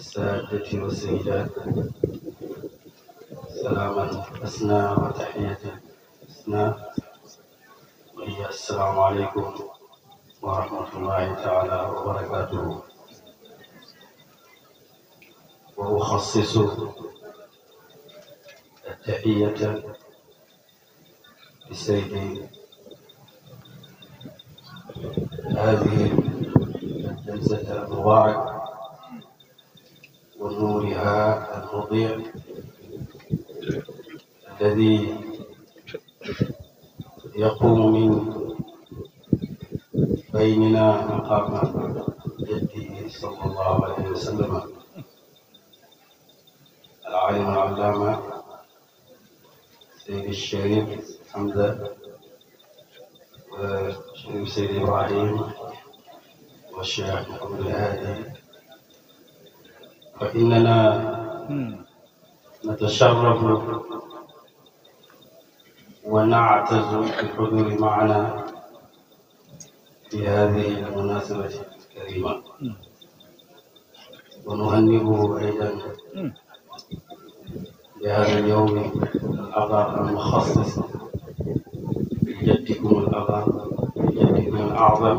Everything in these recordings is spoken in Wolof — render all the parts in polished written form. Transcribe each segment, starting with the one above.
السادة والسيدات، سلاما أسنى وتحية أسنى، وهي السلام عليكم ورحمة الله تعالى وبركاته. وأخصص التحية لسيدي هذه الجلسة المباركة ونورها المضيء الذي يقوم من بيننا مقام جده صلى الله عليه وسلم العالم العلامة سيدي الشريف حمزة والشريف سيدي إبراهيم والشيخ محمد الهادي، فإننا نتشرف ونعتز بالحضور معنا في هذه المناسبة الكريمة، ونهنئه أيضا بهذا اليوم الأغر المخصص بجدكم الأغر بجدكم الأعظم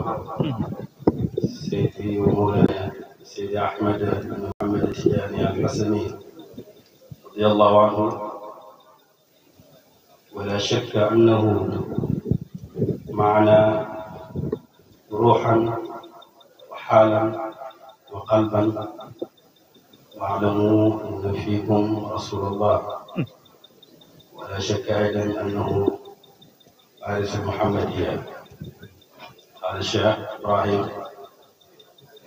سيدي ومولانا سيدي أحمد بن محمد التجاني الحسني رضي الله عنه. ولا شك أنه معنا روحا وحالا وقلبا، واعلموا أن فيكم رسول الله. ولا شك أيضا أنه وارث المحمدية. قال الشيخ إبراهيم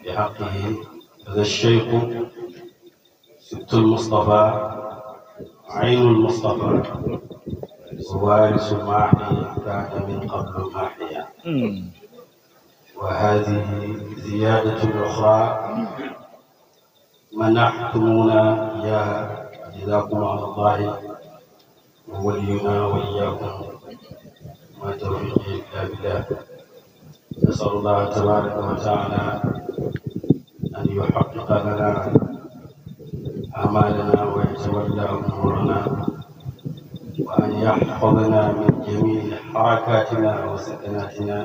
في حقه: هذا الشيخ ست المصطفى عين المصطفى ووارث الماحي كان من قبل ماحيا. وهذه زيادة أخرى منحتمونا إياها، جزاكم على الله وولينا وإياكم، ما توفيقي إلا بالله. نسأل الله تبارك وتعالى أن يحقق لنا أعمالنا ويتولى أمورنا، وأن يحفظنا من جميع حركاتنا وسكناتنا،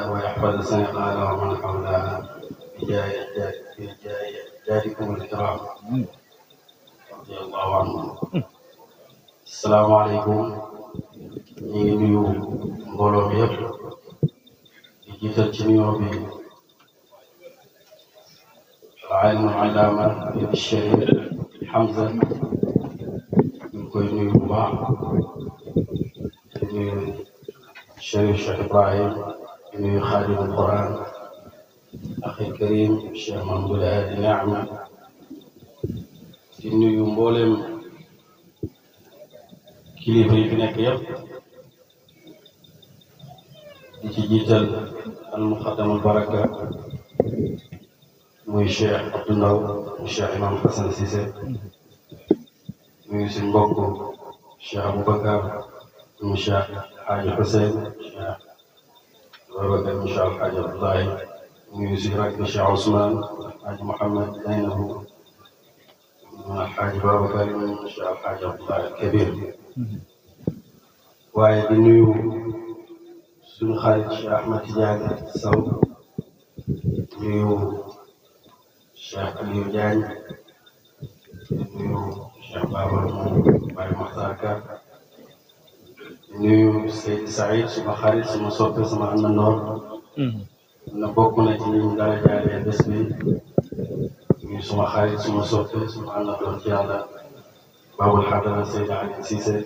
ويحفظ سنغال ومن حولها بجاهكم الكرام رضي الله عنهم. السلام عليكم. ñu ngi nuyu mbooloo mi yëpp di jiital ci nuyoo bi al-aalim al-allaama Chérif Hamza, ñu ngi koy nuyu bu baax di nuyu Chérif Cheikh Ibrahim, di nuyu xaadim al-Quran axi karim Cheikh Mahmoud Hadi Naama, di nuyu mboolem kilifa yi fi nekk yëpp, di ci jiital al-muqaddam al-baraka muy Cheikh Abdou Ndaw muy Cheikh Imam Hassan Cissé, muy suñu mbokk Cheikh Aboubacar muy Cheikh Hadji Hussein, Cheikh Babacar muy Cheikh Hadji Abdoulaye, muy suñu rakk Cheikh Ousmane Hadji Mouhamed Zeynabu muy Hadji Babacar muy Cheikh Hadji Abdoulaye Kabir. waaye di nuyu suñu xarit Cheikh Ahmed Tidiane Sow, nuyu Cheikh Aliou Diagne, nuyu Cheikh Baba Baye Makhtar Ka, nuyu Seydi Saïd suma xarit suma soppe sama àndandoor, na bokk na ci ñu dara jaaree bés bi, nuyu suma xarit suma soppe suma àndandoor ci yàlla Babul Hadara Seydi Ali Cissé.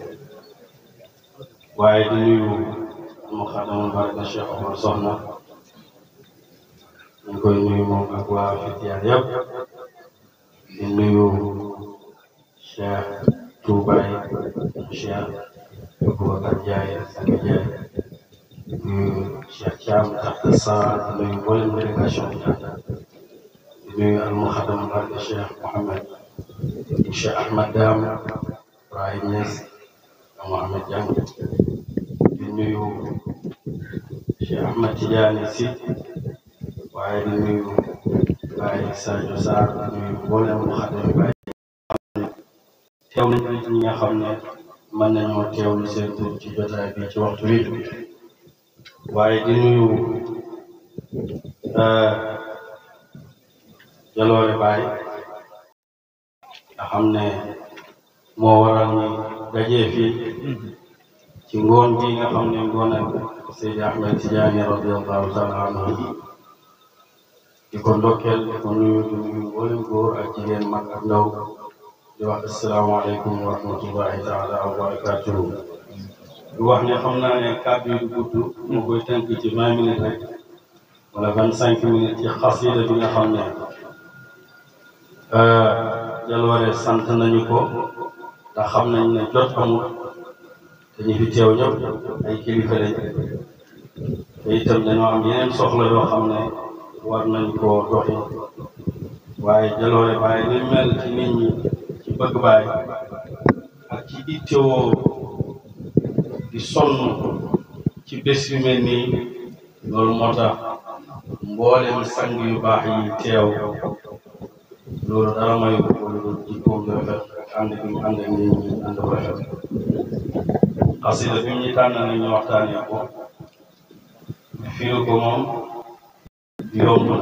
waaye di nuyu muqaddamul baraka Cheikh Omar Soxna, ñu koy nuyu moom ak waa Fitiyaar yëpp, di nuyu Cheikh Toubaye Cheikh Aboubacar Ndiaye Saka Ndiaye, di nuyu Cheikh Thiam Taxta Sarr, di nuyu mboolem délégation bi, di nuyu al muqaddamul baraka Cheikh Mohamed Cheikh Ahmed Dam Ibrahim Niass Mohamed Diang, di nuyu Cheikh Ahmed Tidiane Sy, waaye di nuyu Baye Sadio Sarr nuyu mboolem mu xaddam Baye teew nañ ñi nga xam ne mën nañoo teewlu seen tur ci jotaay bi ci waxtu wi waaye di nuyu Jaloore Baye nga xam ne moo waral ñu dajee fii ci ngoon bi nga xam ne ngoon ak Seydi Ahmed Tidiane radiyallahu taala anhu di ko ndokkeel di ko nuyu di nuyu mboolem góor ak jigéen mag ak ndaw di wax asalaamaaleykum wa rahmatullahi taala wa barakatuhu di wax ne xam naa ne kàddu yi du gudd moo koy tënk ci 20 minutes rek wala 25 minutes ci xasida bi nga xam ne Jaloore sant nañu ko ndax xam nañ ne jot amul te ñu fi teew ñëpp ay kilifa lañ te itam dañoo am yeneen soxla yoo xam ne war nañ koo doxi waaye Jaloore Baye ni mel ci nit ñi ci bëgg Baye ak ci ittewoo di sonn ci bés yu mel nii loolu moo tax mboolem sang yu baax yi teew loolu dara mayu ko lu jikkoom ju rafet ak ànd bi mu ànd ak nit ñi ànd bu rafet xasida bi ñu tànn nañ ñu waxtaanee ko firi ko moom yomb na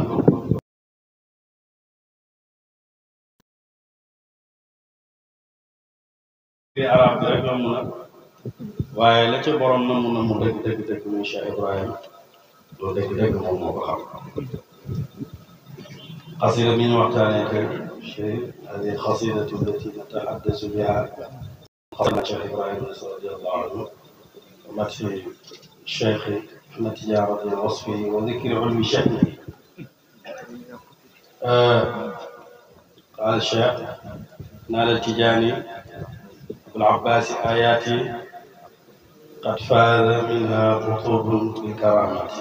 fi arab bi rek yomb na waaye la ca borom na mu dëgg muy Cheikh Ibrahima loolu dëgg moom moo ko xam قصيدة من وقتها شيء هذه القصيدة التي نتحدث بها قصيدة الشيخ إبراهيم رضي الله عنه ومدح الشيخ أحمد تجاني رضي وصفه وذكر علم شأنه قال الشيخ نال التجاني أبو العباس آياتي قد فاز منها رطوب بالكرامات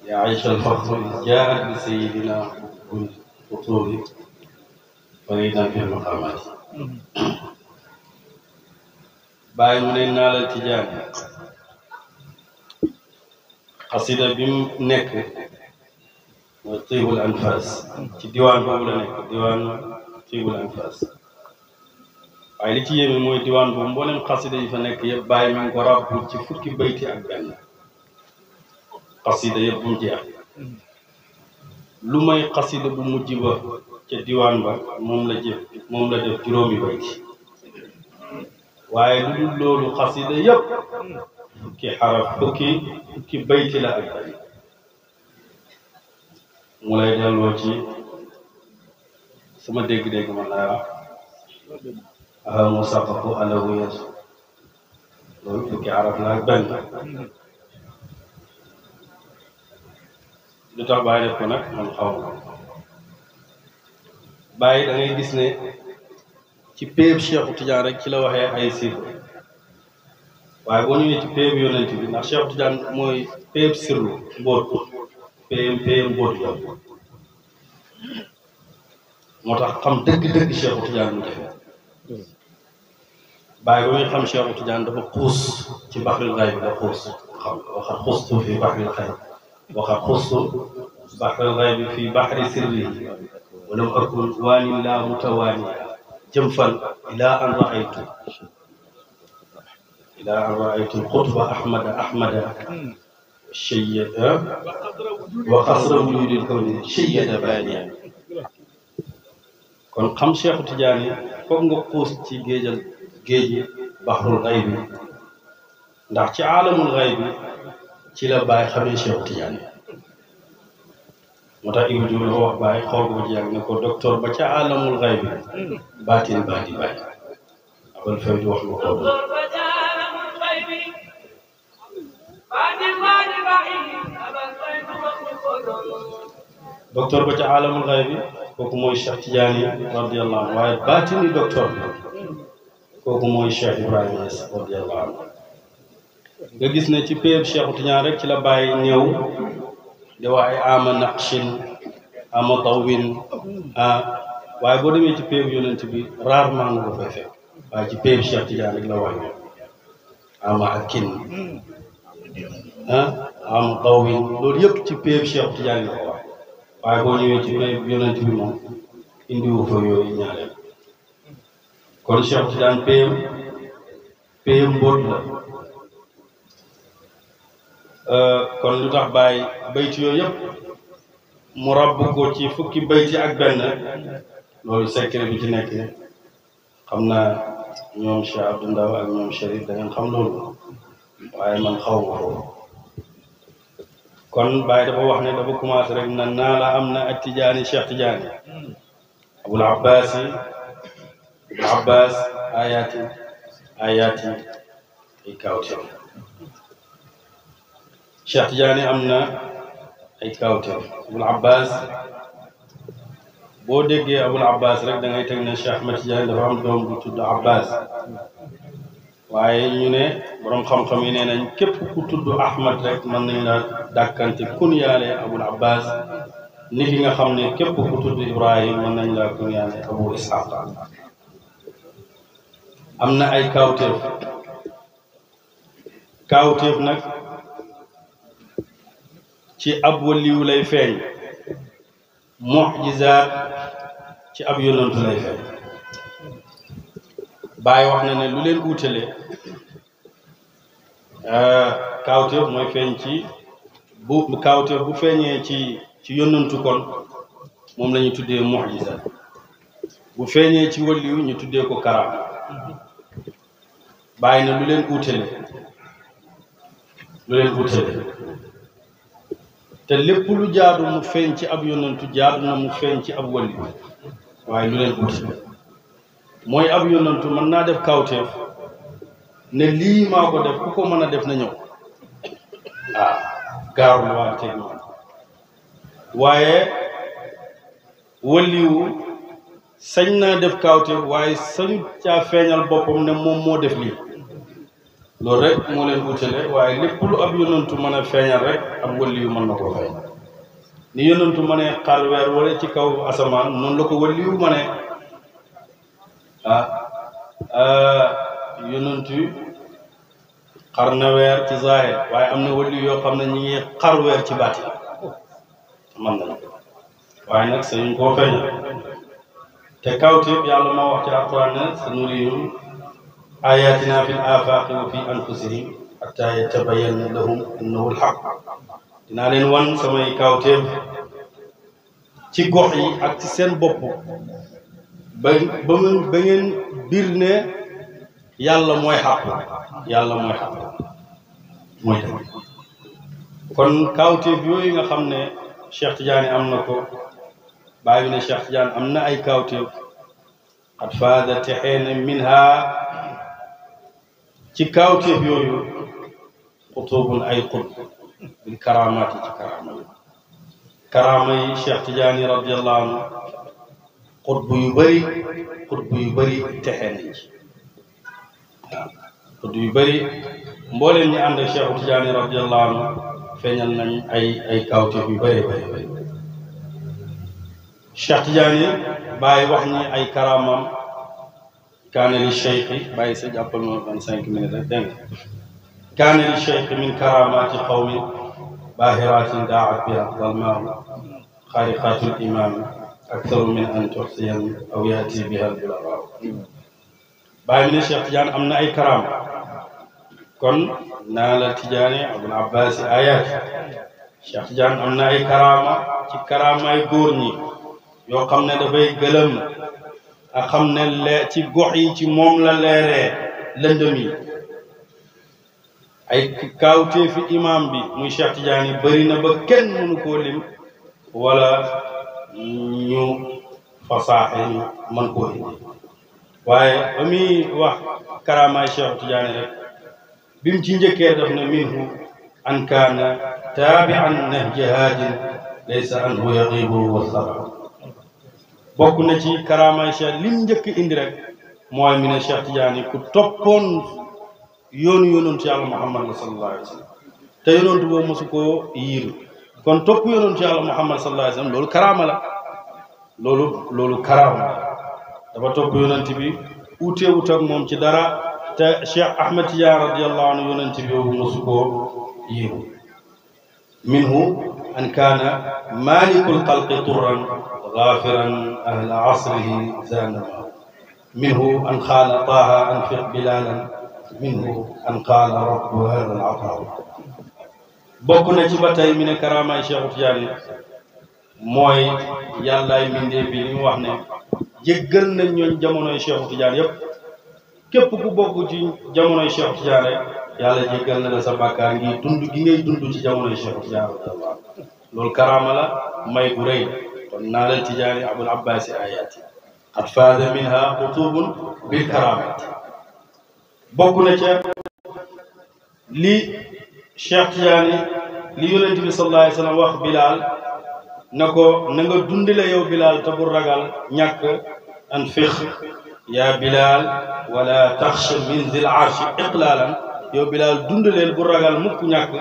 يعيش الفخر إذ جاءت بسيدنا بالفطور فريدا في المقامات باي من نال التجاني قصيدة بم نك طيب الأنفاس في ديوان بولا نك ديوان طيب الأنفاس waaye li ci yéeme mooy diwaan boobu mboolem xasida yi fa nekk yëpp bàyyi mi ngi ko ràbb ci fukki bayti ak benn xasida yëpp bu mu jeex lu may xasida bu mujj ba ca diwaan ba moom la def juróomi bayti waaye lu dul loolu xasida yëpp fukki xaraf fukki bayti la ak benn mu lay delloo ci sama dégg-dégg man laa mu saqatu alawiyat loolu fukki araf la ak benn lu tax bàyyi def ko nag man xaw ma bàyyi da ngay gis ne ci péeb Cheikhu Tidiane rek ci la waxee ay sirru waaye boo ñëwee ci péeb yonent bi ndax Cheikhu Tidiane mooy péeb sirru mbóot péeb mbóot yow moo tax xam dëgg-dëgg Cheikhu Tidiane mu jafe bàyyi ba muy xam Cheikhu Tidiane dafa xuus ci baxril xayb bi la xuus xam waxat xuustu fi baxril xayb waxat xuustu baxril xayb bi fi baxri sirri walam akun waani laa mutawaani jëm fan ilaa an raaytu xutba ahmada shayyada wa xasra wujudil kawni shayyada baaniya kon xam Cheikhu Tidiane foog nga xuus ci géeji baxrul xayb bi ndax ci aalamul xayb bi ci la bàyyi xamee Cheikhu Tidiane moo tax Ibou Diouf dafa wax bàyyi xool ko ci yàgg ne ko docteur ba ca aalamul xayb bi baatin baa di bàyyi abal fay di wax lu ko docteur ba ca aalamul xayb bi kooku mooy Cheikh Tidiane radiyallahu anhu waaye baatini docteur bi kooku mooy Cheikh Ibrahima Niass radiyallahu anhu nga gis ne ci péeb Cheikhu Tidiane rek ci la bàyyi ñëw di wax ay ama naqshin ama tawwin waaye boo demee ci péeb yonent bi rarement nga ko fay fekk waaye ci péeb Cheikh Tidiane rek la wax ama akin ama tawwin loolu yëpp ci péeb Cheikh Tidiane la ko wax waaye boo ñëwee ci pay yonent bi moom indiwu fa yooyu ñaareel kon Cheikh Tidiane payam mbóot la kon lu tax bàyyi bayti yooyu yëpp mu rabb ko ci fukki bayti ak benn loolu secret bi ci nekk xam naa ñoom Cheikh Abdou Ndaw ak ñoom Chérif da ngeen xam loolu waaye man xaw ma ko kon Baye dafa wax ne dafa commencé rek na naa la am na ak Tidiane Cheikh Tidiane Abul Abbas ayaati ay kawteef Cheikh Tidiane am na ay kawteef Abul Abbas boo déggee Abul Abbas rek da ngay teg ne Cheikh Ahmed Tidiane dafa am doom bu tudd Abbas waaye ñu ne borom xam-xam yi nee nañ képp ku tudd Ahmad rek mën nañ la dàkkante kun yaale Abul Abbas ni ki nga xam ne képp ku tudd Ibrahim mën nañ la kun yaale Abu Ishaq am na ay kawteef nag ci ab waliyu lay feeñ mu'jizaat ci ab yonantu lay feeñ Baay wax na ne lu leen uutale kawteef mooy feeñ ci kawteef bu feeñee ci yonantu kon moom la ñu tuddee mu'jizaat bu feeñee ci waliyu ñu tuddee ko karaama Baay na lu leen uutale te lépp lu jaadu mu feeñ ci ab yonantu jaadu na mu feeñ ci ab waliyu waaye lu leen uutale mooy ab yonantu mën naa def kawteef ne lii maa ko def ku ko mën a def na ñëw gaarul waa teg moom waaye waliyu sañ naa def kawteef waaye sañu caa feeñal boppam ne moom moo def lii loolu rek moo leen wutale waaye lépp lu ab yonantu mën a feeñal rek ab waliyu mën na koo feeñal ni yonantu mënee xar weer wala ci kaw asamaan noonu la ko waliyu mënee yonantu xar na weer ci zaahir waaye am na waliyu yoo xam ne ñi ngi xar weer ci baatin man na waaye nag sañuñ koo feeñal te kawteef yàlla moo wax ci alquran ne sanurihim ayatina fi l-afaaqi wa fi anfusihim hatta yatabayyana lahum annahu l-haqq dinaa leen wan samay kawteef ci gox yi ak ci seen bopp ba ngeen biir ne yàlla mooy xaq mooy dëgg kon kawteef yooyu nga xam ne Cheikh Tidiane am na ko Baay bi ne Cheikh Tidiane am na ay kawteef qad faada texeene minha ci kawteef yooyu xutubun ay xut bil karamaati ci karaama yi Cheikh Tidiane radiyallahu anhu xutbu yu bëri texee nañ ci xutbu yu bëri mbooleem ñi ànd ak Cheikh Tidiane radiyallahu anhu feeñal nañ ay kawteef yu bëri Cheikh Tidiane Baay wax ni ay karaamam kaane li cheikh bàyyi sa jàppal ma 25 minutes rek dégg nga kaane li cheikh min karamaati qawmin baahiraatin daa'at biha dalmaahu xaariqaatul imaam aktaru min an tuxsiyan aw yaati biha al-bulaghaa Baay mi ne Cheikh Tidiane am na ay karaam kon naa la Tidiane Abul Abbas ayaat Cheikh Tidiane am na ay karaama ci karaamaay góor ñi yoo xam ne dafay gëlëm a xam ne ci gox yi ci moom la leeree lëndëm yi ay kaawteefi imam bi muy Cheikh Tidiane yi bëri na ba kenn mënu koo lim wala ñu fasaaxe ñu mën koo indi waaye ba muy wax karaamaay Cheikh Tidiane rek bi mu ci njëkkee daf ne minhu an kaana taabi'an nahja haadin laysa anhu yaqibu wa sara bokk na ci karaamaay Cheikh lim njëkk indi rek mooy mi ne Cheikh Tidiane ku toppoon yoonu yonantu yàlla Muhammad sallallahu alayhi wa sallam te yonantu boobu mosu koo yiir kon topp yonantu yàlla Muhammad sallallahu alayhi wa sallam loolu karaama la loolu karaama la dafa topp yonantu bi uteewut ak moom ci dara te Cheikh Ahmed Tidiane radiyallahu anhu yonantu bi boobu mosu koo yiir minhu أن كان مالك الخلق طرا غافرا أهل عصره زانما منه أن قال طه أنفق بلالا منه أن قال رب هذا العطاء بوكنا ci batay min karama Cheikh Tidiane mooy yàllaay mbindee bi li mu wax ne jéggal nañ ñooñ jamonoy Cheikh Tidiane yépp képp ku bokk ci jamonoy Cheikh Tidiane rek yàlla jéggal na la sa bàkkaar ngi dund gi ngay dund ci jamonoy Cheikh Tidiane loolu karaama la may bu rëy kon naalal Tidiane Abul Abbas ayaati qad faada minha qutubun bil karaamati bokk na ca li Cheikh Tidiane li yonent bi sallallahu alayhi wa sallam wax Bilal na ko na nga dundile yow Bilal te bu ragal ñàkk anfiq yaa Bilal wala taxsha min zil arshi iqlaalan yow Bilal dundaleel bu ragal mukk ñàkk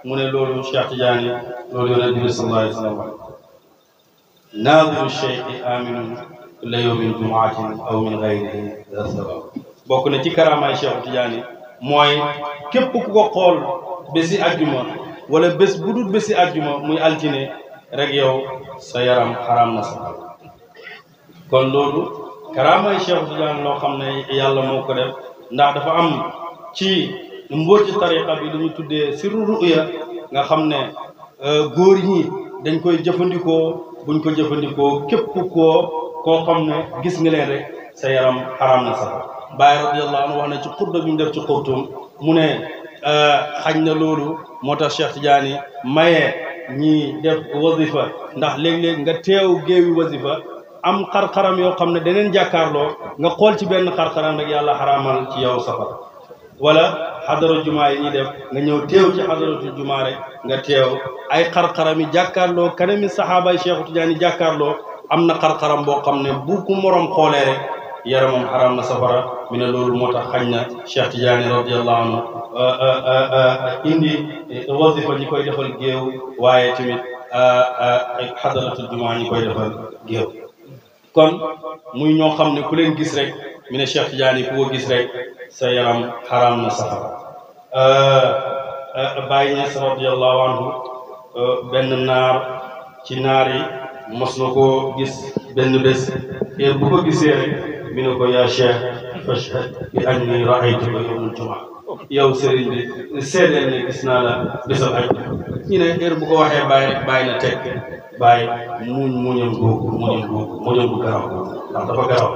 mu ne loolu Cheikh Tidiane loolu yonent bi sallallahu alayhi wa sallam wax naadiru cheikhi aminun kulla yawmin jumaatin aw min gayrihi za sabab bokk na ci karamaay Cheikh Tidiane mooy képp ku ko xool bési àjjuma wala bés bu dul bési àjjuma muy altine rek yow sa yaram xaraam na sa kon loolu karaamay Cheikh Tidiane loo xam ne yàlla moo ko def ndax dafa am ci mbóoti tariqa bi lu ñu tuddee sirru ruya nga xam ne góor ñi dañ koy jëfandikoo buñ ko jëfandikoo képp koo xam ne gis nga leen rek sa yaram xaraam na sa Baay radiyallahu anhu wax na ci xutba bi mu def ci xurtum mu ne xañ na loolu moo tax Cheikh Tidiane maye ñi def wazifa ndax léeg-léeg nga teew géewi wazifa am xar-xaram yoo xam ne daneen jàkkaarloo nga xool ci benn xar-xaram rek yàlla xaraamal ci yow safara wala xadara jumaa yi ñuy def nga ñëw teew ci xadaratu jumaa rek nga teew ay xar-xaram yi jàkkaarloo kanami saxaabaay Cheikh Tidiane yi jàkkaarloo am na xar-xaram boo xam ne bu ku morom xoolee rek yaramam xaraam na safara mi ne loolu moo tax xañ na Cheikh Tidiane radiyallahu anhu indi wazifa ñi koy defal géew waaye tamit xadaratul jumaa ñi koy defal géew kon muy ñoo xam ne ku leen gis rek mi ne Cheikh Tidiane ku ko gis rek sa yaram xaraam na safara Baay Ñas radiyallahu anhu benn naar ci naar yi mos na koo gis benn bés heure bu ko gisee rek mi ne ko yaa Cheikh fashhad bi anni raaytuka yawmal jumaa yow sëriñ bi seedeel ne gis naa la bésal aj ñu ne heure bu ko waxee bàyyi rek bàyyi na teg bàyyi muñam gu garaw ndax dafa garaw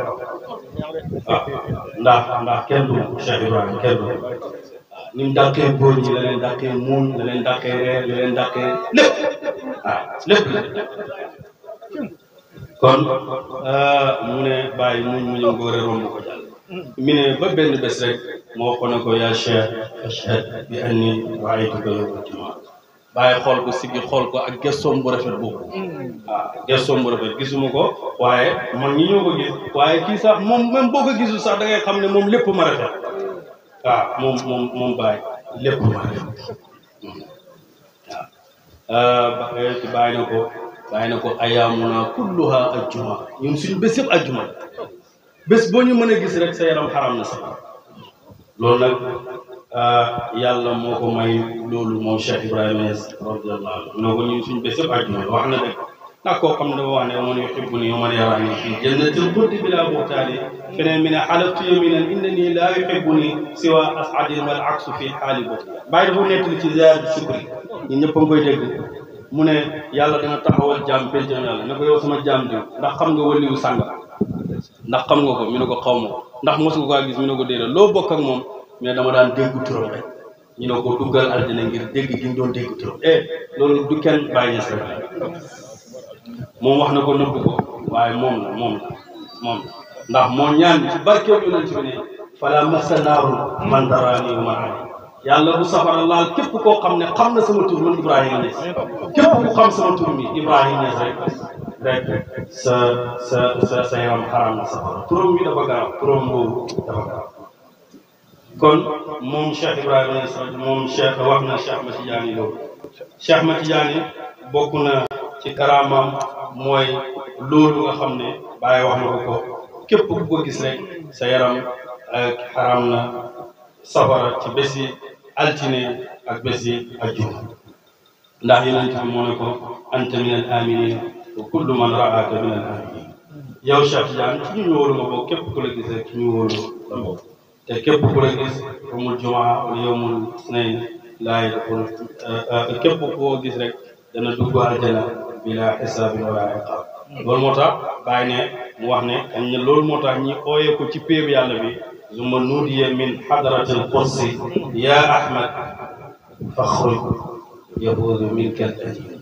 waaw ndax kenn du Cheikh Ibrahima kenn du ni mu dàqee góor ñi la leen dàqee muuñ la leen dàqee reer la leen dàqee lépp lépp kon mu ne bàyyi muñam góore romb ko jàll mi ne ba benn bés rek moo ko ne ko yaa Cheikh ashhad bi anni raaytuka yawmal jumaa bàyyi xool ko siggi xool ko ak gëstoom bu rafet boobu gëstoom bu rafet gisuma ko waaye man ñi ñoo ko gis waaye kii sax moom même boo ko gisul sax da ngay xam ne moom lépp ma rafet moom bàyyi lépp ma rafet bàyyi na ko ayaamuna kulluha ajjuma ñun suñu bés yëpp ajjuma bés boo ñu mën a gis rek sa yaram xaram na sax loolu nag yàlla moo ko may loolu moom Cheikh Ibrahima Niass radiyallahu anhu noo ko ñun suñu bés yëpp ajjuma wax na dëgg ndax koo xam ne dafa wax ne man yuhibbuni wa man yarani fi jannatil xuldi bila buhtaani feneen mi ne xalaftu yaminan innani laa yuhibbuni siwa asadin wal aksu fi xaali boti bàyyi dafa nettali ci ziar bi sukri ñun ñëpp a ngi koy dégg mu ne yàlla dana taxawal jaam pencam yàlla ne ko yow sama jaam diw ndax xam nga waliyu sànga ndax xam nga ko mi ne ko xaw ma ndax mosu nga ko gis mi ne ko déedéet loo bokk ak moom mais dama daan dégg turam rek ñu ne ko duggal aljana ngir dégg gi ñu doon dégg turam loolu du kenn Baay Ñas rek moom wax na ko nëbb ko waaye moom la ndax moo ñaan ci barkeem yonent bi ne fala massa naaru man daraani wa man ali yàlla bu safara laal képp koo xam ne xam na sama tur man Ibrahima Niass képp ku xam sama tur mi Ibrahima Niass rek sa yaram xaraam na safara turam bi dafa gaaw turam boobu dafa gaaw kon moom Cheikh Ibrahima Niass moom Cheikh wax na Cheikh Ahmed Tidiane loolu Cheikh Ahmed Tidiane bokk na ci karaamam mooy loolu nga xam ne Baye wax na ko képp ku ko gis rek sa yaram xaraam na safara ci bési altine ak bési ajjuma ndax yonent bi moo ne ko anta min al aminin wa kullu man raaka min al aminin yow Cheikh Tidiane ci ñu wóolu nga bokk képp ku la gis rek ci ñu wóolu la bokk te képp ku la gis yawmul jumaa wala yawmul isnayn laa yadxul képp koo gis rek dana dugg aljana bila xisaabin wala iqaab loolu moo tax bàyyi ne mu wax ne kañ ne loolu moo tax ñi ooyee ko ci péeru yàlla bi zumma nuudiya min hadratil qudsi ya ahmad faxruj yahuudu minka al ajir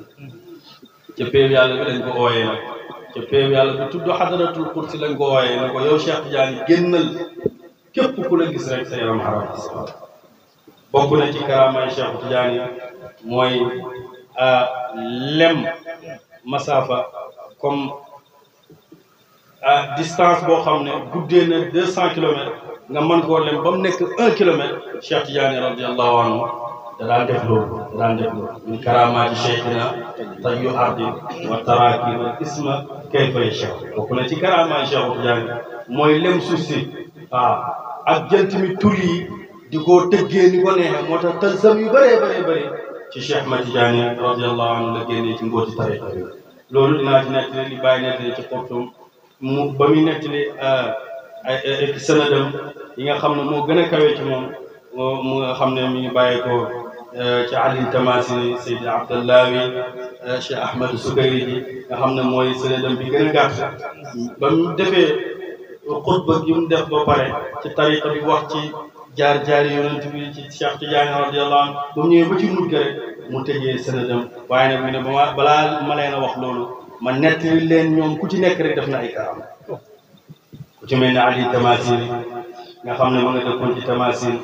ca péeru yàlla bi lañ ko ooyee nag ca péeru yàlla bi tudd hadratul qudsi lañ ko ooyee ne ko yow Cheikh Tidiane génnal képp ku la gis rek sa yaram xaram bokk na ci karaamay Cheikh Tidiane mooy lem masafa comme distance boo xam ne guddee na 200 kilomètres nga mën koo lem ba mu nekk 1 kilomètre Cheikh Tidiane radiyallahu anhu da daan def loolu min karaamaati cheikhina tayyu ardi wa taraki wa isma kayfa yasha bokk na ci karaamaay Cheikh Tidiane mooy lem suuf si ak jël tamit tur yi di ko tëggee ni ko neexee moo tax talsam yu bëree bëri ci Cheikh Ahmad Tidiane radiyallahu anhu la génnee ci mbooti tariqa bi loolu dinaa ci nettali li bàyyi nettali ci xortum mu ba muy nettali ay sanadam yi nga xam ne moo gën a kawe ci moom mu nga xam ne mi ngi bàyyee ko ci Ali Tamasini Seydi Abdallawi Cheikh Ahmad Sukayri ji nga xam ne mooy sanadam bi gën a gàtt ba mu defee xutba gi mu def ba pare ci tariqa bi wax ci jaar-jaari yonent bi ci Cheikh Tidiane radiyallahu anhu ba mu ñëwee ba ci mujj rek mu tëjee sanadam waaye nag mu ne balaa ma leen a wax loolu ma nettali leen ñoom ku ci nekk rek def na ay karaam ku ci mel ne Ali Tamasin nga xam ne ma nga dëkkoon ci Tamasin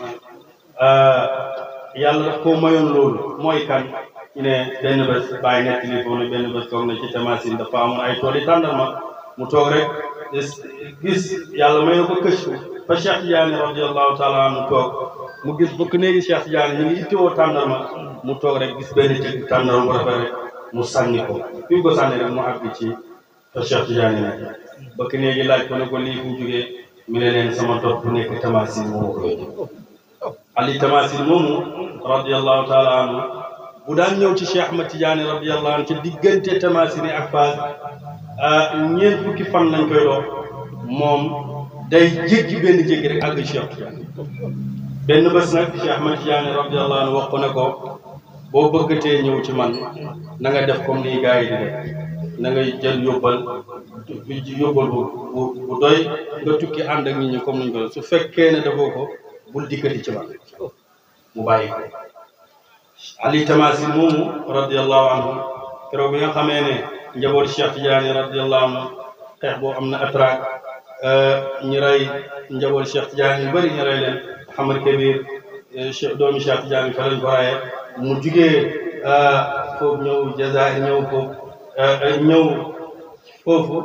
yàlla daf koo mayoon loolu mooy kan ñu ne benn bés bàyyi nettali foofu ne benn bés toog na ci Tamasin dafa amoon ay tool yi tàndarma mu toog rek gis yàlla may na ko këcc fa Cheikh Tidiane radiyallahu taala anhu toog mu gis bëkk néegi Cheikh Tidiane ñu ngi ittiwoo tàndarma mu toog rek gis benn cëgg tàndarma bu rafet rek mu sànni ko fi mu ko sànni rek mu àgg ci fa Cheikh Tidiane nekk bëkk néegi laaj ko ne ko lii fu mu jógee mu ne leen sama dox bu nekk Tamasin moomu koy Ali Tamasin moomu radiyallahu taala anhu bu daan ñëw ci Cheikh Ahmad Tidiane radiyallahu anhu ci diggante Tamasin ak Faas ñeent fukki fan lañ koy dox moom day jéggi benn jéggi rek àgg Cheikh Tidiane benn bés nag Cheikh Ahmad Tidiane radiyallahu anhu wax ko ne ko boo bëggatee ñëw ci man na nga def comme nii gars yi di def na ngay jël yóbbal bu doy nga tukki ànd ak nit ñi comme nañ ko su fekkee ne defoo ko bul dikkati ci man mu bàyyi ko Ali Tamasin moomu radiyallahu anhu keroog bi nga xamee ne njaboot Cheikh Tidiane radiyallahu anhu xeex boo am na atrak ñu rey njaboot Cheikh Tidiane yu bëri ñu rey leen Mouhamad Kabir doomi Cheikh Tidiane fa lañ ko rayee mu jugee foofu ñëw Jazair ñëw foofu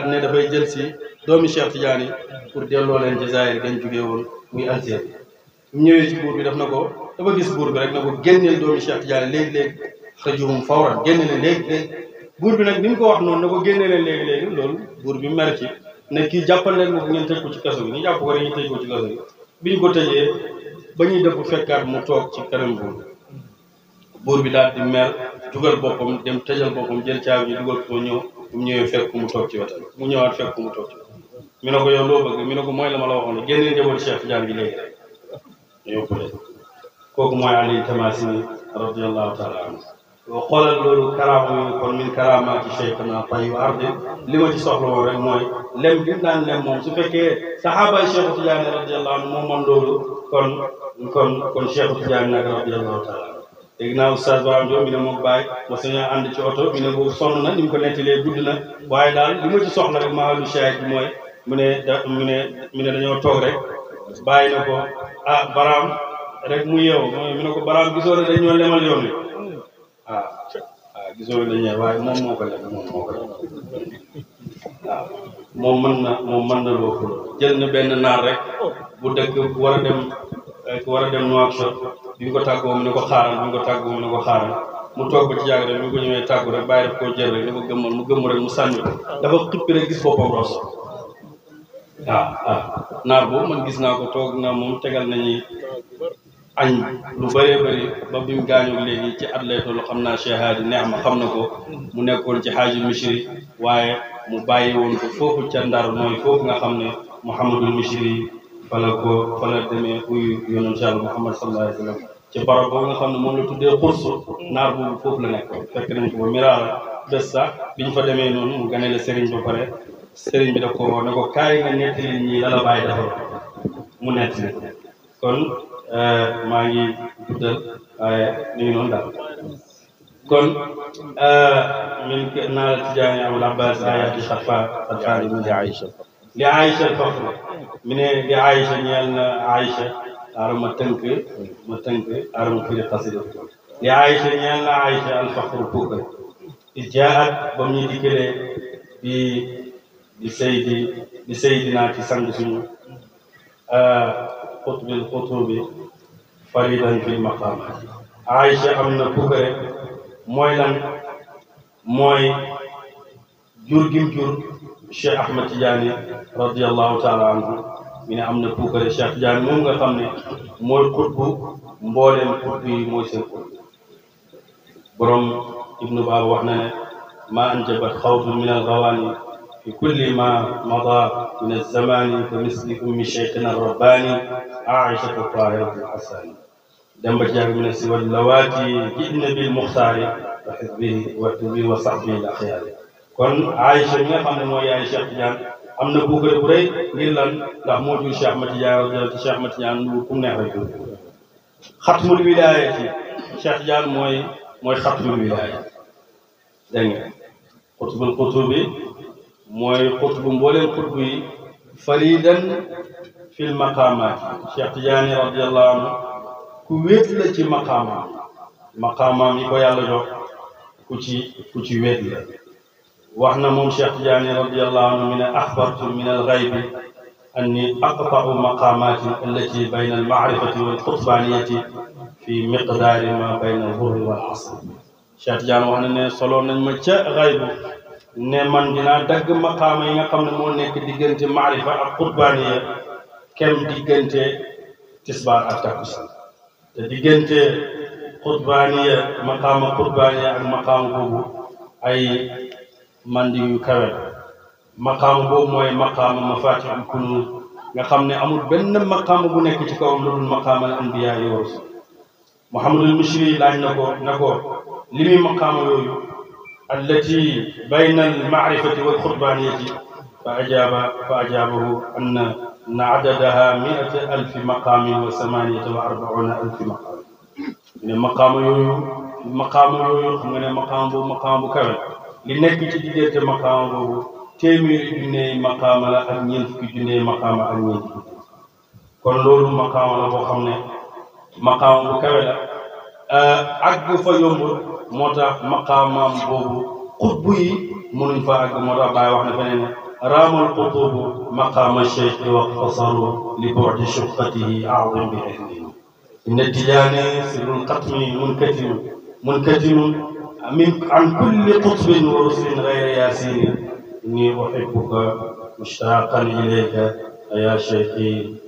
ne dafay jël si doomi Cheikh Tidiane pour delloo leen Jazair gañ jugee woon muy Algérie mu ñëwee ci buur bi daf na ko dafa gis buur bi rek na ko génneel doomi Cheikh Tidiane léegi-léegi xëjuhum fawran génne leen léegi-léegi buur bi nag ni mu ko wax noonu na ko génne leen léegi-léegi loolu buur bi mer ci ne kii jàppal leen ko ngeen tëj ko ci kaso bi ñu jàpp ko rek ñu tëj ko ci kaso bi bi ñu ko tëjee ba ñuy dëpp fekkaat mu toog ci kanam buur bi daal di mer dugal boppam dem tëjal boppam jël caabi ñu dugal ko ñëw mu ñëwee fekk mu toog ci wetam mu ñëwaat fekk mu toog ci wetam mi ne ko yow loo bëgg mi ne ko mooy la ma la waxoon ne génnee njaboot Cheikh Tidiane bi léegi rek yóbbu leen kooku mooy Ali Tamasini radiyallahu taala anhu xoolal loolu karaama yi kon min karaamaati cheikhna tayyu ardi li ma ci soxla woon rek mooy lem bi daan lem moom su fekkee saxaabaay Cheikh Tidiane radiyallahu anhu moom man loolu kon Cheikh Tidiane nag radiyallahu taala anhu léegi naa oustaz Barham Diop mi ne moom bàyyi ma sañoo ànd ci oto mi ne boobu sonn na ni mu ko nettalee gudd na waaye daal li ma ci soxla rek maa lu shahid bi mooy mu ne dañoo toog rek bàyyi na ko Barham rek mu yeewu mu ne ko Barham gisoo ne dañoo lemal yoon wi gisoo ne dañuy waaye moom moo ko lem waaw moom mën na loo ko jël na benn naar rek bu dëkk war a dem Nouakchott bi ñu ko tàggoo mu ne ko xaaral mu toog ba ci yàgg rek bi ñu ko ñëwee tàggu rek bàyyi daf koo jël rek dafa gëmmal mu gëmm rek mu sànni ko dafa xippi rek gis boppam roos naar boobu man gis naa ko toog na moom tegal nañu añ lu bëree bëri ba bi mu gaañoo léegi ci at lay toll xam naa Cheikh Hadi neex ma xam na ko mu nekkoon ci xaaju Misri waaye mu bàyyi woon ko foofu ca Ndar mooy foofu nga xam ne Mouhamadul Misri fa la demee uyu yonent Yàlla Muhammad sallallahu alayhi wa sallam ci barab boobu nga xam ne moom la tuddee xursu naar boobu foofu la nekkoon fekk nañ ko ba miraara bés sax biñ fa demee noonu mu ganee la sëriñ ba pare sëriñ bi da ko ne ko kaay nga nettali ñi la la bàyyi defal mu nettali kon maa ngi guddal waaye ni ngi noonu daal kon min naa la tijaani Abul Abbas ayaati xatfaani min li Aïcha al-Faxr mi ne li Aïcha ñeel na Aïcha xaaral ma tënk xaaral ma firi xasida li Aïcha ñeel na Aïcha al-Faxr puukar jaat ba mu ñu dikkalee di saydina ci sang suñu xutbil xutubi faridan fil maqaamaat Aïcha am na puukare mooy lan mooy jur gim jur Cheikh Ahmed Tidiane radiyallahu taala anhu mi ne am na puukare Cheikh Tidiane moom nga xam ne mooy xutbu mbooleem xutbu yi mooy seen xutbu borom Ibnu Baaba wax na ne ma anjabat xawtun min algawaani fi kulli ma mada min alzamani ka misli ummi cheikhina rabbaani Aïchatu tahiratu alxasani demba jaag mi ne si wal lawaati jidna bil muxtaari wa xisbihi wa sahbihi al axyaari kon Aïcha mi nga xam ne mooy yaay Cheikh Tidiane am na puukare bu rëy ngir lan ndax moo jur Cheikh Ahmed Tidiane radiyallahu Cheikh Ahmed Tidiane lu kum neex rek xatmul wilaayati Cheikh Tidiane mooy xatmul wilaaya dégg nga xutbul xutubi mooy xutbu mbooleem xutbu yi faridan fil maqaamaat Cheikh Tidiane radiyallahu anhu ku wéet la ci maqaamaam yi ko yàlla jox ku ci wéet la wax na moom Cheikh Tidiane radiyallahu anhu min axbartu min alxaybi anni aqta'u maqaamaati allati bayna almaarifati walxutbaaniyati fi miqdaari ma bayna alxurri wal asr Cheikh Tidiane wax na ne solo nañ ma ca xaybu ne man dinaa dagg maqaama yi nga xam ne moo nekk diggante maarifa ak xutbaaniya kem diggante tisbaar ak takkusaan te diggante xutbaaniya maqaama xutbaaniya ak maqaama boobu ay mandi yu kawe maqaama boobu mooy maqaama mafatihul kunuz nga xam ne amul benn maqaama bu nekk ci kawam lu dul maqaama al anbiya yi wa rusul Muhammadul Mishri laaj na ko li muy maqaama yooyu allati bayna al maarifati wal xutbaaniyati fa ajaabahu anna adadaha mi'ata alfi maqaamin wa samaniyata wa arbauna alfi maqaam ne maqaama yooyu xam nga ne maqaama boobu maqaama bu kawe li nekk ci diggante maqaama boobu téeméeri junney maqaama la ak ñeent fukki junney maqaama ak ñeent fukki kon loolu maqaama la boo xam ne maqaama bu kawe la àgg fa yombul moo tax maqaamaam boobu xutbu yi mënuñ fa àgg moo tax Baay wax na feneen ne raamal xutubu maqaama cheikh wa qasaru li bu'di shufqatihi a'zam bi ahlihi inna tijaani sirrul xatmi munkatimun an kulli qutbin wa ruslin ghayra yaasini inni uhibbuka mushtaqan ilayka ya cheikhi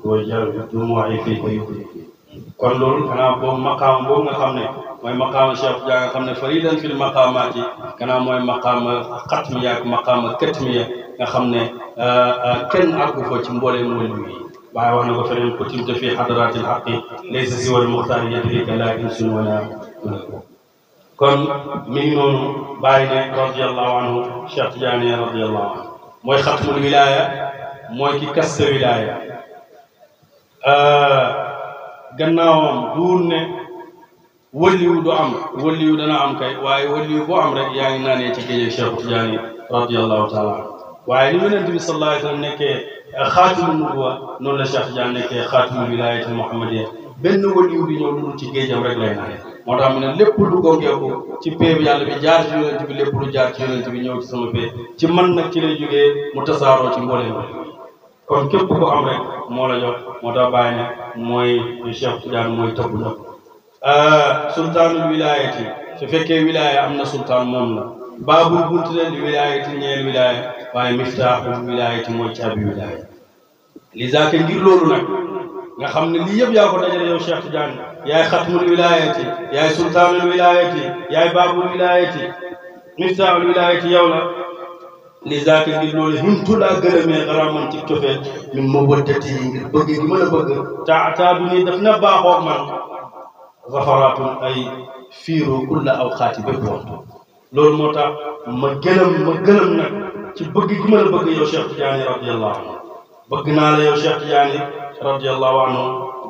wa jarbi dumu'i fika yubki kon loolu xanaa boobu maqaama boobu nga xam ne mooy maqaama Cheikh Tidiane nga xam ne faridan fil maqaamaat yi xanaa mooy maqaama xatmiya ak maqaama katmiya nga xam ne kenn àggu fa ci mbooleem wàllu yi waaye wax na ko feneen kutimta fi hadratil haqqi laysa siwa al muxtaar yadrika la insun wala kon mi ngi noonu bàyyi ne radiyallahu anhu Cheikh Tidiane radiyallahu anhu mooy xatmul wilaaya mooy ki kasta wilaaya gannaawam duur ne wëliwu du am wëliwu dana am kay waaye wëliwu boo am rek yaa ngi naanee ci géej Cheikh Tidiane radiyallahu taala anhu waaye ni Yonent bi sallallahu alayhi wa sallam nekkee xaatimu nubuwa noonu la Cheikh Tidiane nekkee xaatimu wilaayati muhammadiyya benn wëliwu bi ñëw lu ci géejam rek lay naanee moo tax mu ne lépp lu gongeeku ci pee bi yàlla bi jaar ci Yonent bi lépp lu jaar ci Yonent bi ñëw ci sama pee ci man nag ci lay jógee mu tasaaroo ci mbooleem kon képp ko am rek moo la jox moo tax bàyyi ne mooy Cheikh Tidiane mooy tëbb ñëpp sultaanul wilaayati su fekkee wilaaya am na sultaan moom la baabul bunt la li wilaayati ñeel wilaaya waaye miftaaxul wilaayati mooy caabi wilaaya li zaaka ngir loolu nag nga xam ne lii yëpp yaa ko dajale yow Cheikh Tidiane yaay xatmul wilayati yaay sultaanul wilayati yaay baabul wilayati miftaahul wilayati yow la li zaaka ngir loolu himtu laa gërëmee xaraman ci cofeel min ma wëddati yi ngir bëgg gi mën a bëgg taataadu nii daf na baaxoog man zafaraatun ay fiiroo kulla awqaati bépp waxtu loolu moo tax ma gëlëm nag ci bëgg gi mën a bëgg yow Cheikh Tidiane radiyallahu anhu bëgg naa la yow Cheikh Tidiane radiyallahu anhu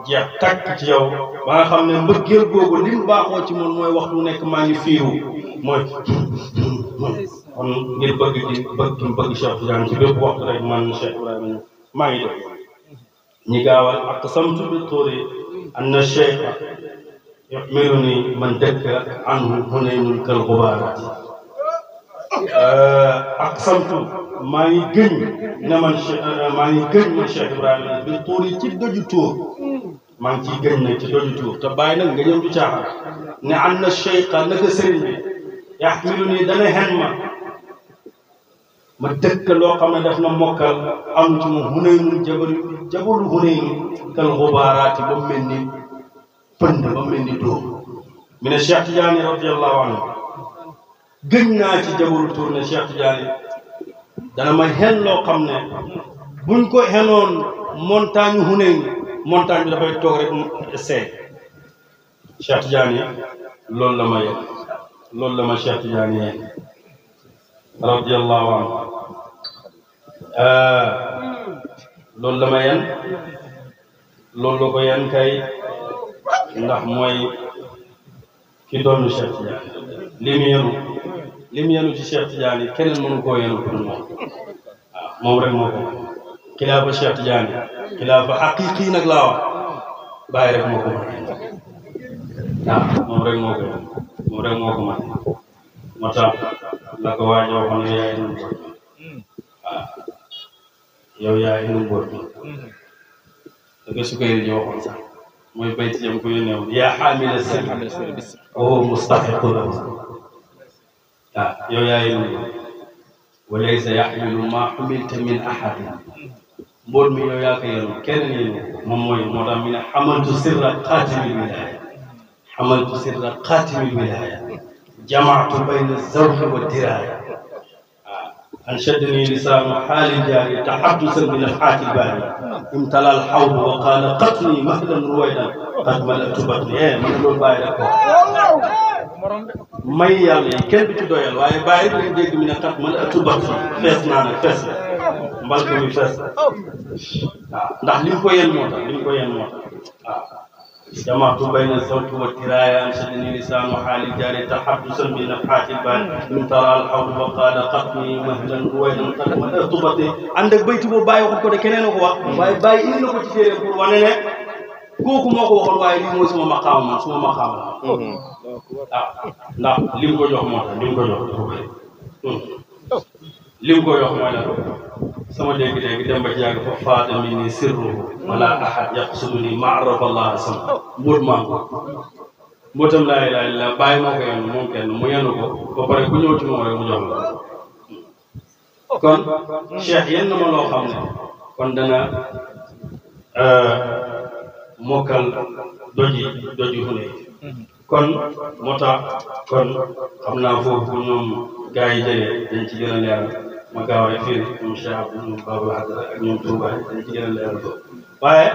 jeex takk ci yow ba nga xam ne mbëggeel googu lim baaxoo ci moom mooy waxtu nekk maa ngi fiiru mooy kon ngir bëgg Cheikh Tidiane ci bépp waxtu rek man Cheikh Ibrahima maa ngi def ñi gaawal aqsamtu bi tuuri anna cheikh yuhmiluni man dëkk anhu hunaynun kal gubaaraat aqsamtu maa ngi gëñ ne man Cheikh Ibrahima bi tuuri ci doju tuur maa ngi ciy gëñ nag ci doju tuur te bàyyi nag nga ñëw du caaxaan ne anna cheikh naka sëriñ bi yuhmiluni dana hen ma dëkk loo xam ne daf na mokkal am ci moom Hunaynun jabalu Hunayn kal xubaaraati ba mel ni pënd ba mel ni dóom mi ne Cheikh Tidiane radiyallahu anhu gëñ naa ci jabalu tuur ne Cheikh Tidiane dana ma xen loo xam ne buñ ko xenoon montagne Hunayn montagne bi dafay toog rek seey Cheikh Tidiane loolu la ma yegg loolu la ma Cheikh Tidiane yegg radiyallahu anhu loolu la ma yen loolu la ko yen kay ndax mooy ki doon Cheikh Tidiane li mu yenu ci Cheikh Tidiane keneen mënu koo yenu pour moom waaw moom rek moo ko xilaafa Cheikh Tidiane xilaafa xaqiqi nag laa wax bàyyi rek moo ko mën waaw moom rek moo ko moom rek moo ko mën moo tax la ko waajoo waxoon ne yaay nu mbóot mi waaw yow yaay nu mbóot mi da nga sukkay ji waxoon sax mooy bayti jam ko yónnee woon yaa xaamila sirri wa huwa mustaxiqu lahu waaw yow yaay nu mbóot wa laysa yaxmilu maa xumilta min ahadin mbóot mi yow yaa ko yenu kenn yenu moom mooy moo tax mi ne xamaltu sirra xaatimil wilaaya xamaltu sirra xaatimil wilaaya jamaatu bayna zawqi wa diraaya أنشدني لسان حال الجاري تحدثا بنفحات الباري امتلأ الحوض وقال قتني مهلا رويدا قد ملأت بطني من لول باي رك may yàlla yi kenn du ci doyal waaye bàyyi lañ dégg mi ne kat mala'tu batni fees naa nag fees la mbalka mi fees la waaw ndax li mu ko yen moo tax waaw جمعت بين الصوت والترايا أنشدني لسان حال الجاري تحدثا بنفحات البال من ترى الحوض وقال قتني مهلا رويدا قد ملأت بطني عندك بيت بو باي waxut ko de keneen ko wax waaye bàyyi indi na ko ci téere pour wane ne kooku moo ko waxoon waaye lii mooy suma maqaama man suma maqaama waaw ndax li mu ko jox moo tax li mu ko jox dafa bëri li mu ko jox mooy la sama dégg-dégg dem ba ci yàgg fa faata mi ni sirruhu wala ahad yaqsuduni ma'rafa allah sama mbóot maa ko mbóotam laa ilaaha illa bàyyi moo ko yenu moom kenn mu yenu ko ba pare ku ñëw ci moom rek mu jox la kon cheikh yenn ma loo xam ne kon dana mokkal doji Hunayn kon moo tax kon xam naa foofu ñoom gars yi jëlee dañ ci gën a leeral ma gaaw rek fii ñoom Cheikh Abdou ñoom Babou Hadra ak ñoom Touba dañ ci gën a leeral ko waaye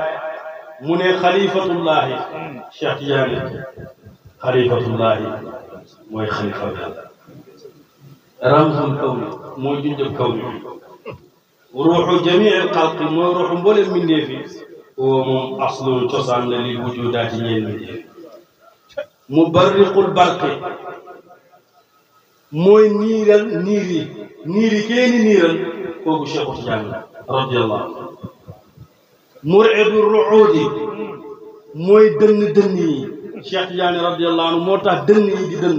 mu ne xalifatullahi Cheikh Tidiane xalifatullahi mooy xalifa bi ramzul kawni mooy junjëb kawni ruuxu jamiil xalqi mooy ruuxu mboolem mbindeef yi woo moom aslun cosaan la li wujudaati ñeen mbindeef mubarriqul barqi mooy niiral niir yi ki leen di niiral kooku Cheikh Tidiane radiyallahu anhu mur'idu ru'udi mooy dënn yi Cheikh Tidiane radiyallahu anhu moo tax dënn yi di dënn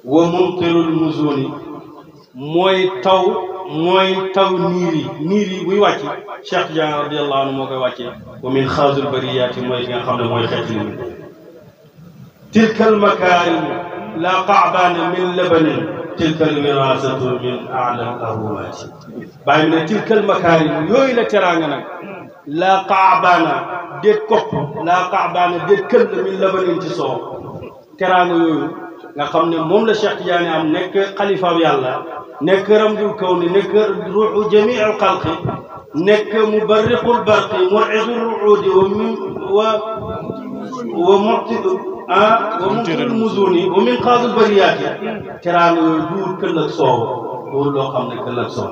wa mumtirul muzuni mooy taw niir yi buy wàcc Cheikh Tidiane radiyallahu anhu moo koy wàccee wa min xaazul bariyaati mooy ki nga xam ne mooy xeet li tilka almakaarim la qa'bana min labanin tilka alwirasatu min a'la al-ahwaati bàyyi ne tilka almakaarim yooyu la teraanga nag laa qaabaana déet kopp laa qaabaana déet këll min labanin ci soow teraanga yooyu nga xam ne moom la Cheikh Tidiane am nekk xalifaam yàlla nekk ramdul kawni nekk ruuxu jamiil xalqi nekk mubarriqul barqi mu'itul ruudi wa mu'til muzuni wa min qaadul bariyaati teraanga yooyu duur këll ak soow loolu loo xam ne këll ak soow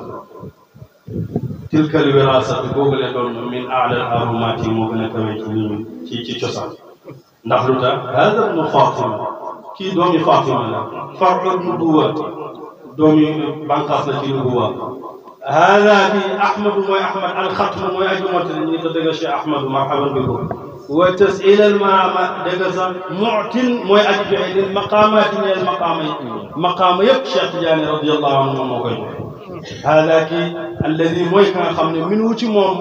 tilkal wirasatu googu la doon min a'lal arumaati moo gën a kawe ci cosaan ndax lu tax hada ibnu Fatima kii doomi Fatima la far'u nubuwa doomi bànqaas la ci nubuwa hada bi Ahmadu mooy Ahmad alxatmu mooy aju mottali ñu ngi ko dëgg Cheikh Ahmadu marhaban bi ko wa tas'il al marama dëgg sax mu'tin mooy aju joxe lil maqaamaati ñeel maqaama yi maqaama yëpp Cheikh Tidiane radiyallahu anhu moom moo koy joxe hada kii alladi mooy ka nga xam ne min wu ci moom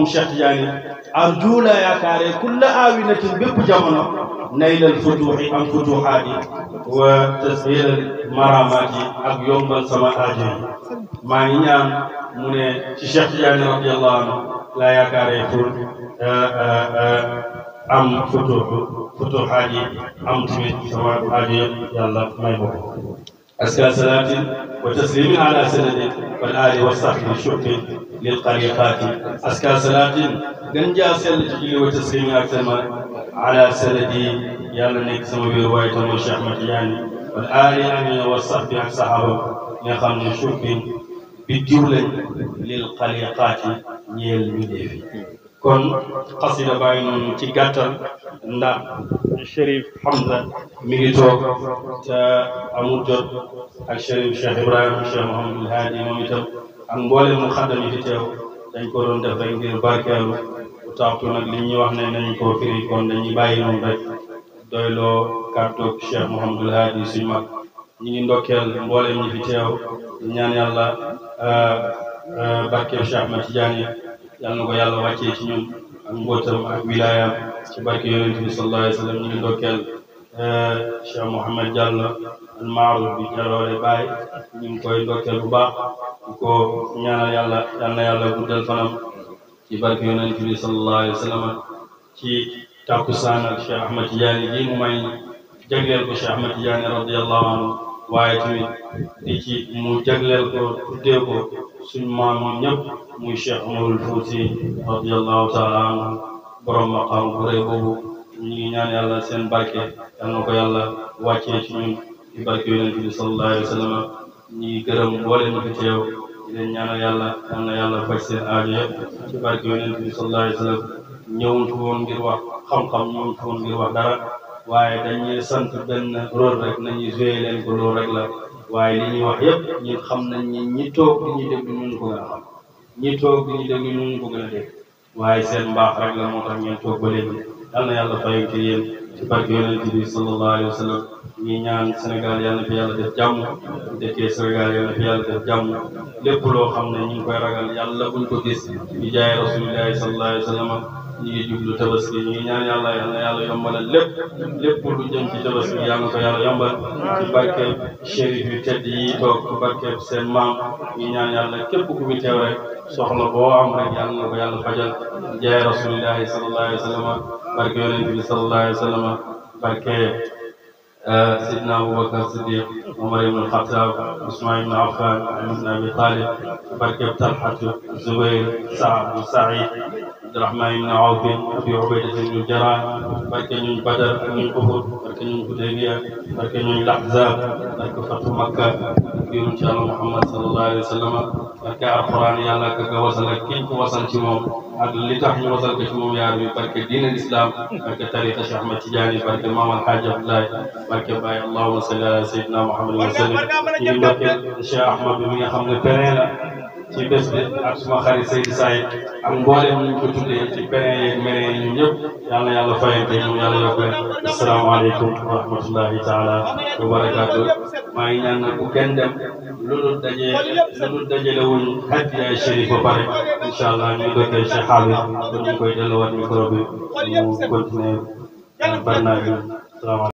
Cheikh Tidiane arju la yaakaare kulla aawinatin bépp jamono naylal futuuxi am futuuxaati wa tashiilal maramaati ak yombal sama aajo yi maa ngi ñaan mu ne ci Cheikh Tidiane radiyallahu anhu la yaakaare pour am futuuxaat yi am tamit sama aajo yëpp yàlla may ko أزكى صلاة وتسليم على سند والآل والصحب شكر للقريقات أزكى صلاة جنجا سلتي وتسليم أكثر على سندي يالا نيك سما رواية الشيخ أحمد يعني والآل أمين والصحب عن صحابة يخمن شكر بالجولة للقريقات نيل مدفي kon xasida bàyyi noonu ci gàttal ndax Chérif Hamza mi ngi toog te amul jot ak Chérif Cheikh Ibrahima Cheikh Mouhamadul Haadi moom itam ak mboolem mu xaddam yi fi teew dañ ko doon def rek ngir barkeelu bu taxtu nag li ñuy wax ne nañ ko firi kon dañuy bàyyi noonu rek doyloo kàddoog Cheikh Mouhamadul Haadi suñ mag ñi ngi ndokkeel mboolem ñi fi teew ñaan yàlla barkeel Cheikh Ahmed Tidiane yàlla na ko yàlla wàccee ci ñun ak mbootam ak wilaayam ci barke yonent bi sallallahu alayhi wa sallam ñu ngi ndokkeel Cheikh Mouhamed Diallo al-Maaruf bi jaloore Baay ñu ngi koy ndokkeel bu baax di ko ñaanal yàlla yal na yàlla guddal fanam ci barke yonent bi sallallahu alayhi wa sallam ci takkusaan ak Cheikh Ahmed Tidiane gi mu may jagleel ko Cheikh Ahmed Tidiane radiyallahu anhu waaye tamit di ci mu jagleel ko tuddee ko suñ maam ñun ñëpp muy Cheikh Umarul Fouti radiyallahu taala anhu borom maqaam bu rëy boobu ñu ngi ñaan yàlla seen barke yal na ko yàlla wàccee ci ñun ci barke yonent bi sallallahu alayhi wa sallam ñu ngi gërëm mbooleem ñu fi teew di leen ñaanal yàlla yal na yàlla faj seen aajo yëpp ci barke yonent bi sallallahu alayhi wa sallam ñëwuñ fi woon ngir wax xam-xam ñëwuñ fi woon ngir wax dara waaye dañuy sant benn rôle rek nañuy joué leen ko loolu rek la waaye li ñuy wax yëpp ñun xam nañ ñi toog di ñuy déglu ñu ko gën a xam ñi toog di ñuy déglu ñu ko gën a dégg waaye seen mbaax rek la moo tax ngeen toog ba léegi yal na yàlla fayal ci yéen ci barke yonent bi sallallahu alayhi wa sallam ñi ñaan Sénégal yal na fi yàlla def jàmm dëkkee Sénégal yal na fi yàlla def jàmm lépp loo xam ne ñu ngi koy ragal yàlla buñ ko gis di jaay rasulillahi sallallahu alayhi wa sallam ñu ngi jublu tabaski ñu ngi ñaan yàlla yal na yàlla yombalal lépp lu jëm ci tabaski yal na ko yàlla yombal ci barke chérif yu tedd yi toog ci barke seen maam ñu ñaan yàlla képp ku fi teew rek soxla boo am rek yal na ko yàlla fajal jaay rasulillahi sallallahu alayhi wa sallam barke yonent bi sallallahu alayhi wa sallam barke Sidna Abubakar Siddiq Umar ibn al-Khattab Usman ibn Affan Ali ibn Abi Talib barke Talhat Zubayr Saïd Abdurahman ibn Awf Abi Ubayda ibn al-Jarrah barke ñuñ Badar ak ñuñ Uhud barke ñuñ Hudaybiya barke ñuñ Ahzab barke Fatu Makka yonent ci Yàlla Muhammad sallallahu alayhi wa sallam barke alquran yàlla ka wasal ak kiñ ko wasal ci moom ak li tax ñu wasal ko ci moom yaar bi barke diine l'islam barke tariqa Cheikh Ahmed Tidiane barke Maam Alhaji Abdoulaye barke Baye allahumma salli ala sayyidina Muhammad wa sallim ñu ndokkeel Cheikh Ahmed bi mi nga xam ne pere la ci bés bi ak suma xarit Seydou Saïd ak mboolem ñu ko tuddee ci pere yeeg mere yi ñun ñëpp yal na yàlla fayante ñoom yàlla yokk leen asalaamaaleykum wa rahmatullahi taala wa barakaatu maa ngi ñaan nag bu kenn dem lu dul dajale wuñ hadiya Chérif ba pare incha allah ñu dokkee Cheikh Habib kon ñu koy delluwaat micro bi mu continuer barnaam bi